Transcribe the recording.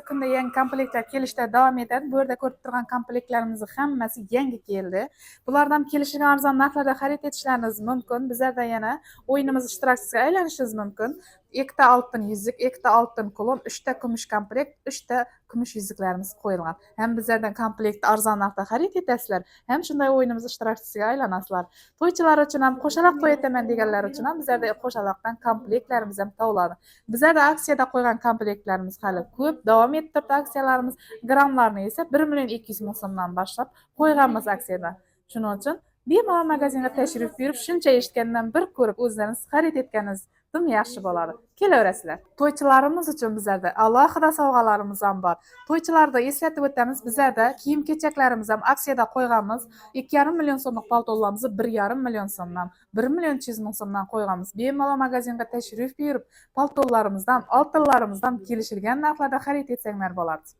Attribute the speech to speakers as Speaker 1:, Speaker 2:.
Speaker 1: kunda yangi komplektlar kelishda davom etadi. Bu yerda ko'rib turgan komplektlarimizni hammasi yangi keldi. Bulardan kelishgan arzon narxlarda xarid etishlaringiz mumkin. Bizlarda yana o'yinimiz ishtirokchisiga aylanishingiz mumkin. Ikkita oltin yuzuk, ikkita oltin kulon, uchta kumush komplekt, uchta kumush yuzuklarimiz qo'yilgan. Ham bizlardan komplekt arzon narxda xarid etasizlar, ham shunday o'yinimiz ishtirokchisiga aylanasizlar. To'ychilar uchun ham, qo'shaloq to'y etaman deganlar uchun ham bizlarda qo'shaloqdan komplektlarimiz ham topiladi. Bizlarda aksiyada qo'ygan komplektlarimiz hali ko'p, davom etib turibdi aksiyalarimiz. Grammlarni esa 1 million 200 ming so'mdan boshlab qo'yganmiz aksiyada. Shuning uchun bemalol magazinga tashrif buyurib, shuncha eshitgandan bir ko'rib o'zlaringiz xarid etganingiz dim yaxshi bo'ladi. Kelaverasizlar. To'ychilarimiz uchun bizlarda alohida sovg'alarimiz ham bor. To'ychilarda eslatib o'tamiz, bizlarda kiyim kechaklarimiz ham aksiyada qo'yganmiz. 2,5 million so'mlik paltolarimizni 1,5 million so'mdan, 1 million 300 ming so'mdan qo'yganmiz. Bemalol magazinga tashrif buyurib, paltolarimizdan, oltinlarimizdan kelishilgan narxlarda xarid etsanglar bo'ladi.